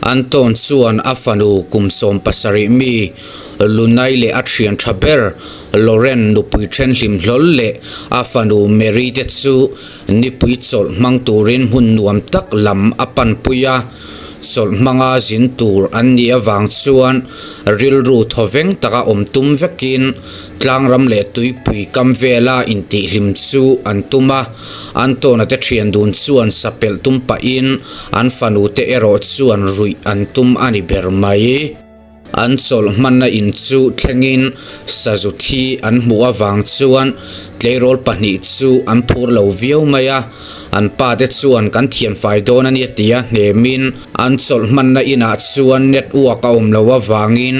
Anton chuan a fanu kum 17 mi Lunai leh a thian tha ber Lauren nupui thenhlim hlawl leh a fanu Mary te chu nipui chawlh hmang turin hmun nuam tak lam a panpui a. Chawlh hmanga zin tur an nih avang chuan rilru thawveng taka awm tum vekin tlangram leh tuipui kam vela intihhlim chu an tum a. Antona te thian dun chuan sapelh tum pahin an fanu te erawh chuan ruih an tum a ni ber mai. An chawlh hmanna in chu thlengin sazu thi an hmuh avang chuan tleirawl pahnih chu an phur lo viau mai a, an pa te chuan kan thianfai dawn a nia tia hnemin an chawlh hmanna inah chuan network a awm lo avangin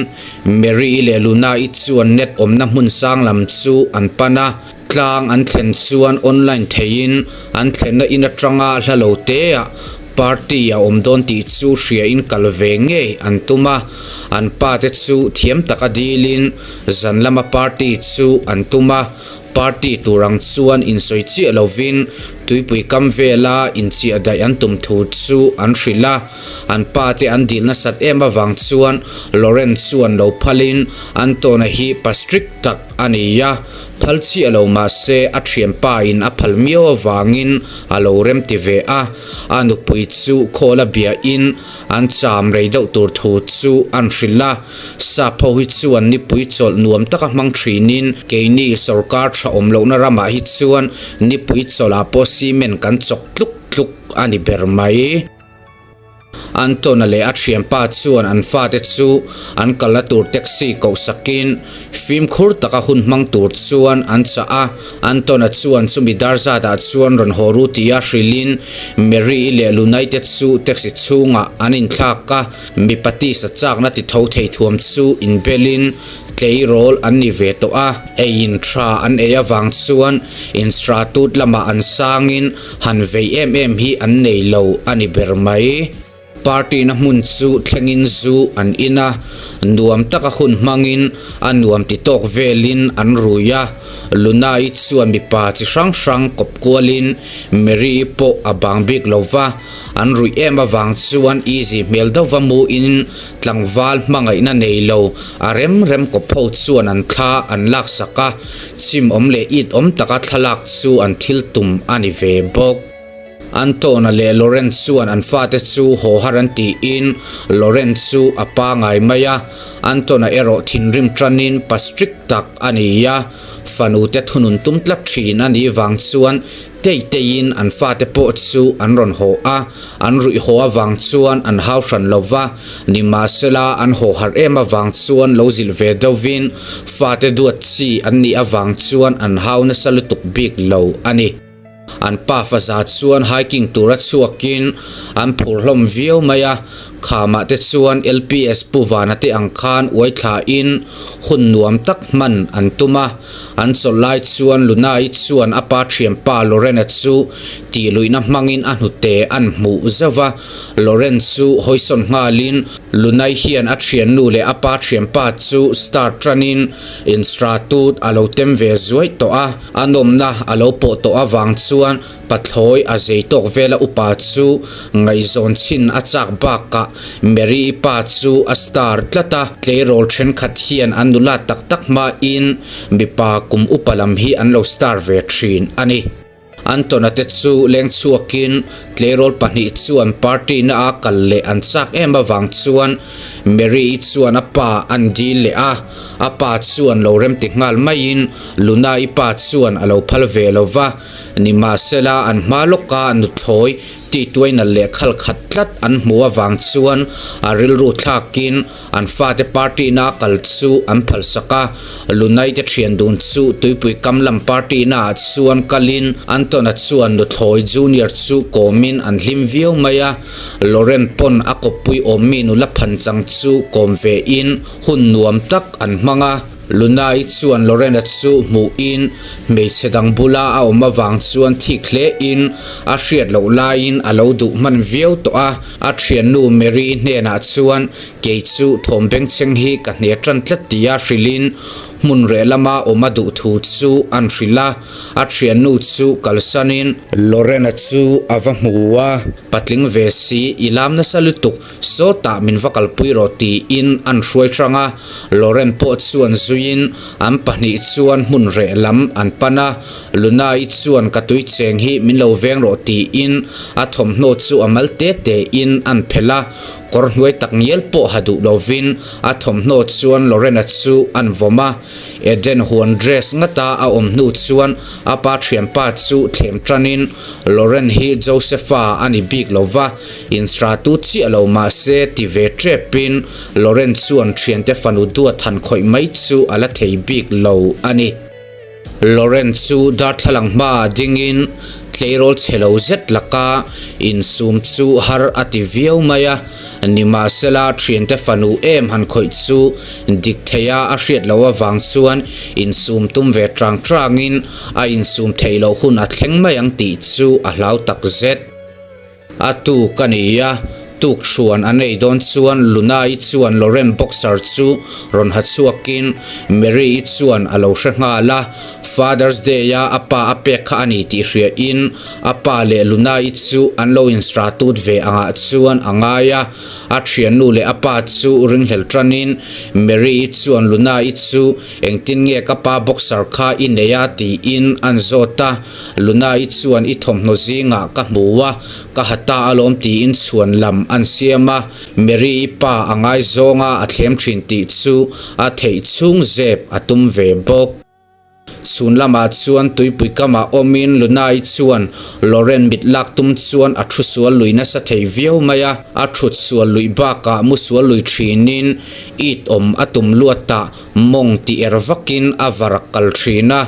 Mary-i leh Luna-i chuan net awmna hmun sang lam chu an pan a, tlang an thlen chuan online theiin an thlenna in atanga hla lo teah Party a awm dawn tih chu hria in kal ve ngei an tum a, an pa te chu thiam taka dil in zan lama party chu an tum a, party tur ang chuan insawi chiah lovin tuipui kam vela inchiah daih an tum thu chu an hrilh a, an pa te an dil nasat em avang chuan Lauren chuan lo phal in Antona hi pa strict tak a ni a. Phal chiah lo mahse a thianpa in a phal miau avangin a lo rem ti ve a, a nupui chu khawl a bia in an cham rei deuh tur thu chu an hrilh a. Sap ho hi chuan nipui chawlh nuam taka hmang thin in keini sorkar tha awm lohna ramah hi chuan nipui chawlh ah pawh cement kan chawk tluk tluk a ni ber mai. Antona leh a thianpa chuan an fate chu an kalna tur taxi koh sakin fimkhur taka hun hmang tur chuan an chah a. Antona chuan chumi dar zatah chuan rawn haw ru tia hrilhin Mary-i leh Lunai-te chu taxi chhungah an inthlak a, mipa tisa chakna ti tho thei thuam chu inbelin tleirawl an ni ve tawh a. Eiin tha an ei avang chuan instratut lamah an sangin Han vei em em hi an nei lo a ni ber mai. Party na hmun chu thlengin zu an in a, nuam taka hun hmangin a nuam ti tawk velin an rui a. Luna-i chuan mipa chi hrang hrang kawp kualin Mary-i pawh a bang bik lo va, an ruih em avang chuan easy hmel deuhva muin tlangval hmangaihna nei lo a rem rem kawp ho chuan an thla an laksak a. Chim awm leh it awm taka thlalak chu an thil tum a ni ve bawk. Antona leh Lauren chuan an fate chu haw har an tiin Lauren chu a pangai mai a, Antona erawh thinrim tanin pa strict tak a ni a, fanute thunun tum tlat thin a nih vang chuan Tei teiin an fate pawh chu an rawn haw a, an ruih haw avang chuan an hau hran lo va, nimahsela an haw harh em avang chuan lo zilh ve deuhvin fate duat chi an nih avang chuan an hau nasa lutuk bik lo a ni. An pa faza chuan hiking tura chhuakin an phur hlawm viau mai a, Khamah te chuan LPS Pu Vana te ang khan uai thlain hun nuam tak hman an tum a. An chawlh lai chuan Lunai chuan a pa thianpa Lorena chu tihluihna hmangin a hnute an hmuh zauh va. Loren chu hawisawn nghalin Lunai hian a thiannu leh a pa thianpa chu star tanin instratut a lo tem ve zuaih tawh a. A nawmna a lo pawh tawh avang chuan Pathlawi a zei tawk vela upa chu ngaihzawn chhin a chak bakah Mary-i pa chu a star tlat a, tleirawl thenkhat hian an nula tak tak hmain mipa kum upa lam hi an lo star ve thin a ni. Antona te chu leng chhuakin tleirawl pahnih chuan party na a kal leh an chak em avang chuan Mary-i chuan a pa an dil leh a, a pa chuan lo remti nghal maiin Luna-i pa chuan a lo phal ve lo va. Nimahsela, an hma lawka nuthlawi tihtuaina leh khal khat tlat an hmuh avang chuan a rilru thlakin an fate party na kal chu an phalsak a. Lunai te thian dun chu tuipui kam lam party na ah chuan kalin Antona chuan nuthlawi junior chu kawmin an hlim viau mai a. Lauren pawn a kawppui awmmi nula phanchang chu kawm ve in hun nuam tak an hmang a. Luna-i chuan Lorena chu hmuhin hmeichhe dang bula a awm avang chuan thik hle in a hriat loh laiin a lo duh hman viau tawh a. A thiannu Mary-i hnenah chuan kei chu thawm bengchheng hi ka hne tan tlat tia hrilhin hmun reh lama awm a duh thu chu an hrilh a. A thiannu chu kalsanin Lorena chu a va hmu a, patling ve si i lam nasa lutuk Sawtah min va kalpui rawh tiin an hruai hrang a, Lauren pawh chuan zuiin an pahnih chuan hmun reh lam an pan a, Luna-i chuan ka tui cheng hi min lo veng rawh tiin a thawmhnaw chu a mal te tein an phelh a, kawr hnuai tak ngial pawh ha duh lovin a thawmhnaw chuan Lauren-a chu an vawm a, Eden huan dress ngata a awm hnu chuan a pa thianpa chu thlem tanin Lauren hi Josepha a ni bik lova, Instratu chiah lo mahse ti ve tepin Lauren chuan thiante fanu duat han khawih mai chu a la thei bik lo a ni. Lauren chu darthlalang hmaah dingin tleirawl chhe lo zet laka insum chu har a ti viau mai a, nimahsela thiante fanu em han khawih chu dik theia a hriat loh avang chuan insum tum ve tang tangin a insum theih loh hun a thleng mai ang tih chu a hlau takzet. A tuk a ni a, tuk hruan a nei dawn chuan Luna-i chuan Lauren boxer chu rawn ha chhuakin Mary-i chuan a lo hre nghal a, Father's Day-a a pa a pek kha a ni tih hriain a pa leh Luna-i chu an lo instratut ve angah chuan a ngai a, a thiannu leh a pa chu ringhlel tanin Mary-i chuan Luna-i chu Engtin nge ka pa boxer kha i nei a tiin an zawt a, Luna-i chuan i thawmhnaw zingah ka hmu a, ka ha ta alawm tiin chhuan lam an siam a, Mary-i pa a ngaizawnga a thlem thin tih chu a theih chhung zep a tum ve bawk. Chhun lamah chuan tuipui kamah awmin Luna-i chuan Lauren mit lak tum chuan a thu sual lui nasa thei viau mai a, a thut sual luih bakah mu sual lui thinin it awm a tum luat a, Mawng ti er vakin a varak kal thin a,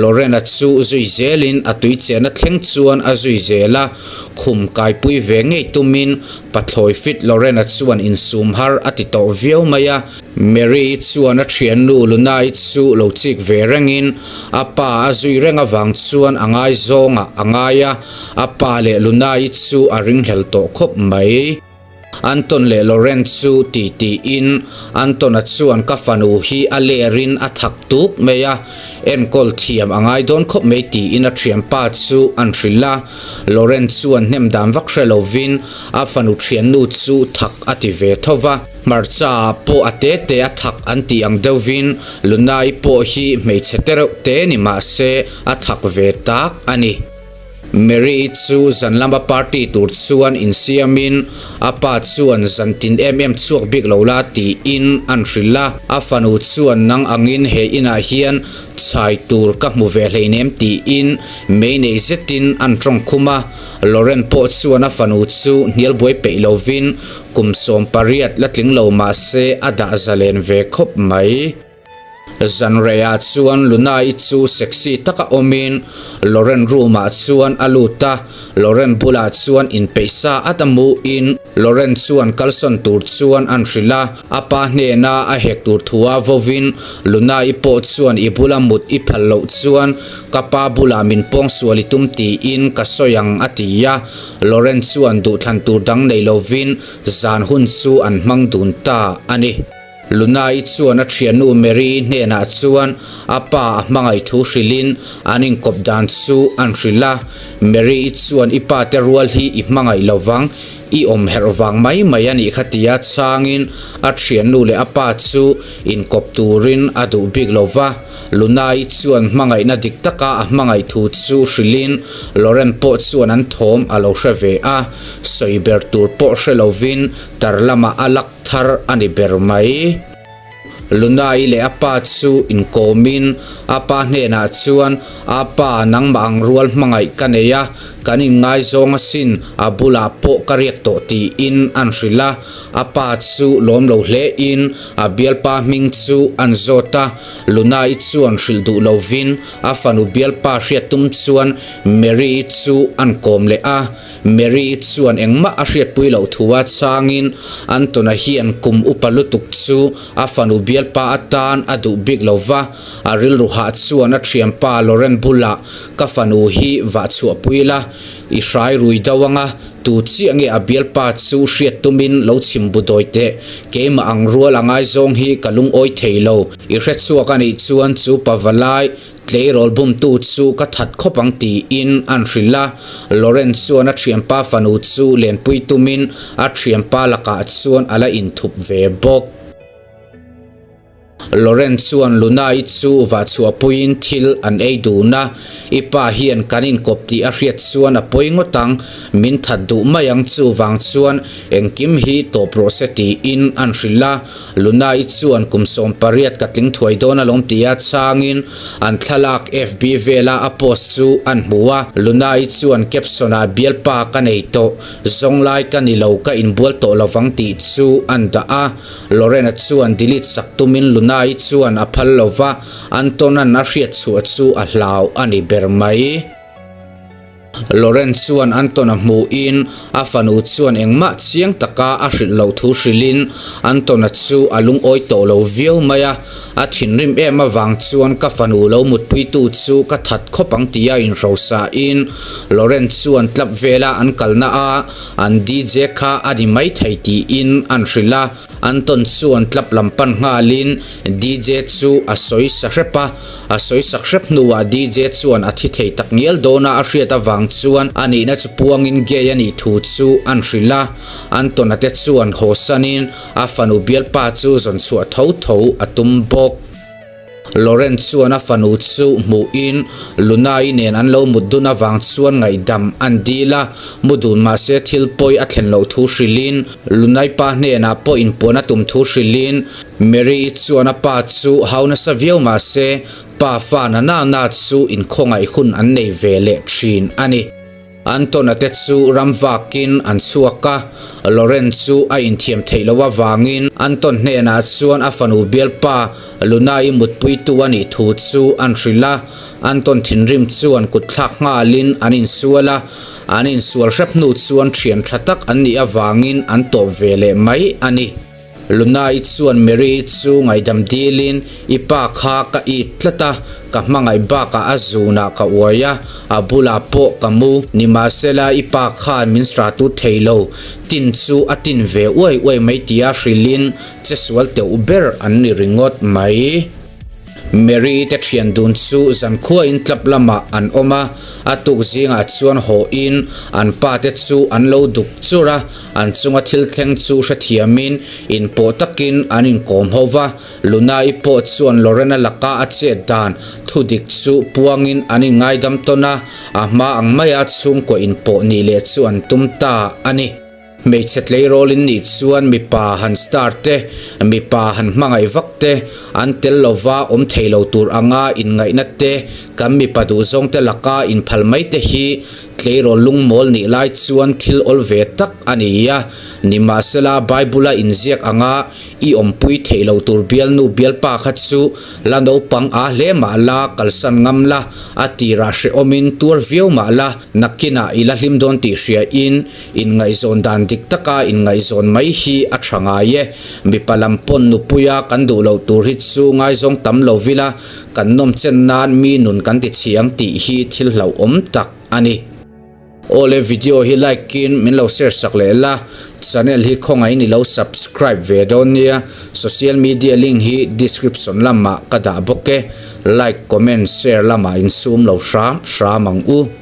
Lorena chu zui zelin a tui chehna thleng chuan a zui zel a, khum kaipui ve ngei tumin pathlawi fit Lorena chuan insum har a ti tawh viau mai a, Mary-i chuan a thiannu Luna-i chu lo chik ve rengin a pa a zui reng avang chuan a ngaizawngah a ngai a, a pa leh Luna-i chu a ringhlel tawh khawp mai. Anton leh Lauren chu ti tiin Anton-a chuan ka fanu hi a lerin a thak tuk mai a, enkawl thiam a ngai dawn khawp mai tiin a thianpa chu an hrilh a. Lauren chuan hnem dan vak hre lovin a fanu thiannu chu thak a ti ve tho va. Hmarcha ah pawh a te te a thak an tih ang deuhvin Lunai pawh hi hmeichhe tereuh te ni mahse a thak ve tak a ni. Mary-i chu zan lama party tur chuan insiamin a pa chuan zan tin em em chhuak bik lo la tiin an hrilh a. A fanu chuan nang angin he inah hian chhai tur ka hmu ve hleinem tiin mei nei zetin an tawng khum a. Lauren pawh chuan a fanu chu hnial buai peih lovin kum 18 la tling lo mahse a dah zalen ve khawp mai. Zanreiah chuan Luna-i chu sexy taka awmin Lauren room-ah chuan a lut a, Lauren bulah chuan inpeih sa at a muin Lauren chuan kalsawn tur chuan an hrilh a, a pa hnena a hek tur thua vovin Luna-i pawh chuan i bula mut i phal loh chuan ka pa bulah min pawngsual i tum tiin ka sawi ang a ti a, Lauren chuan duhthlan tur dang nei lovin zan hun chu an hmang dun ta a ni. Lunai chuan a thiannu Mary-i hnenah chuan a pa a hmangaih thu hrilhin an inkawp dan chu an hrilh a. Mary-i chuan i pa te rual hi i hmangaih lo vang, i awm herh vang mai mai a nih kha tia chhangin a thiannu leh a pa chu inkawp turin a duh bik lo va. Lunai chuan hmangaihna dik taka a hmangaih thu chu hrilhin Lauren pawh chuan an thawm a lo hre ve a, sawi ber tur pawh hre lovin tar lamah a lak thar a ni ber mai. Lunai leh a pa chu inkawmin a pa hnenah chuan, A pa, nangmah ang rual hmangaih ka nei a, kan inngaizawng asin, a bulah pawh ka riak tawh tiin an hrilh a. A pa chu lawm lo hlein a bialpa hming chu an zawt a. Lunai chuan hrilh duh lovin a fanu bialpa hriat tum chuan Mary-i chu an kawm leh a. Mary-i chuan engmah a hriatpui loh thu a chhangin Anton-a hian kum upa lutuk chu a fanu bial. bialpa atan a duh bik lo va, a rilru hah chuan a thianpa Lauren bulah ka fanu hi vah chhuahpui la, i hrai rui do anga tu chiah nge a bialpa chu hriat tumin lo chhim bu dawi teh, keimah ang rual a ngaizawng hi ka lungawi thei lo, i hrechhuak a nih chuan chu pavalai Tleirawl bumtu chu ka that khawp ang tiin an hrilh a, Lauren chuan a thianpa fanu chu lenpui tumin a thianpa lakah chuan a la inthup ve bawk. Lauren chuan Luna-i chu vahchhuahpuiin thil an ei dun a, I pa hian kan inkawp tih a hriat chuan a pawi ngawt ang, min that duh mai ang chuvang chuan engkim hi tawp rawh se tiin an hrilh a, Lunai chuan kum 18 ka tling thuai dawn alawm tia chhangin an thlalak FB vela a post chu an hmu a. Lunai chuan caption ah bialpa ka nei tawh, zawnglai ka ni lo ka inbual tawh lovang tih chu an dah a. Lorena chuan delete sak tumin Lunai chuan a phal lova, Anton-a'n a hriat chhuah chu a hlau a ni ber mai. Lauren chuan Anton-a hmuhin a fanu chuan engmah chiang taka a hrilh loh thu hrilhin Anton-a chu a lungawi tawh lo viau mai a, a thinrim em avang chuan ka fanu lo mutpuitu chu ka that khawp ang tia inhrosain Lauren chuan club vela an kalna a an DJ kha a ni maithei tiin an hrilh a. Anton chuan club lam pan nghalin DJ chu a sawi sa hrep a, a sawi sak hrep hnuah DJ chuan a thi thei tak ngial dawn a a hriat avang chuan a nihna chu puangin gay a nih thu chu an hrilh a, Anton-a te chuan hawsanin a fanu bialpa chu zawn chhuah tho tho a tum bawk. Lauren chuan a fanu chu hmuhin Luna-i nen an lo mut dun avang chuan ngaihdam an dil a, mu dun mahse thil pawi a thlen loh thu hrilhin Luna-i pa hnenah pawh inpuan a tum thu hrilhin Mary-i chuan a pa chu hau nasa viau mahse pa fa na na na chu inkhawngaih hun an nei ve leh thin a ni. Anton-a te chu ram vakin an chhuak a, Lauren chu a inthiam theih loh avangin Anton hnenah chuan a fanu bialpa Luna-i mutpuitu a nih thu chu an hrilh a. Anton thinrim chuan kutthlak nghalin an insual a, an insual hrep hnu chuan thian tha tak an nih avangin an tawp ve leh mai a ni. Luna-i chuan Mary-i chu ngaihdam dilin, I pa kha ka it tlat a, ka hmangaih bakah a zunah ka uai a, a bulah pawh ka mu. Nimahsela i pa khan min sratu thei lo, tin chu a tin ve uai uai mai tia hrilhin che sual teuh ber an ni ringawt mai. Mary-i te thian dun chu zankhuain club lamah an awm a, a tuk zingah chuan hawhin an pa te chu an lo duk chur a, an chunga thil thleng chu hrethiamin inpawh takin an inkawm ho va, Luna-i pawh chuan Lorena laka a chet dan thudik chu puangin an inngaidam tawn a, a hma ang maia chhungkaw inpawh nih leh chu an tum ta a ni. Hmeichhe tleirawl in nih chuan mipa han star te, mipa han hmangaih vak te, an tel lova awm thei lo tur anga inngaihna te, kan mipa duhzawng te laka inphal mai te hi tleirawl lungmawl nih lai chuan thil awl ve tak a ni a. Nimahsela Bible-a inziak anga i awmpui theih lo tur bialnu bialpa kha chu la naupang a hle mah la kalsan ngam la, a tirah hrehawmin tuar viau mah la, nakinah i la hlim dawn tih hriain Inngaihzawn dan dik taka inngaihzawn mai hi a tha ngai e. Mipa lam pawn nupuia kan duh loh tur hi chu ngaizawng tam lo vila kan nawm chen nan mi nun kan ti chhiang tih hi thil hlauhawm tak a ni. Awle video hi like in min lo share sak leh la, channel hi khawngaihin i lo subscribe ve dawn nia, social media link hi description lamah ka dah bawk e, like comment share lamah insum lo hram hram ang u.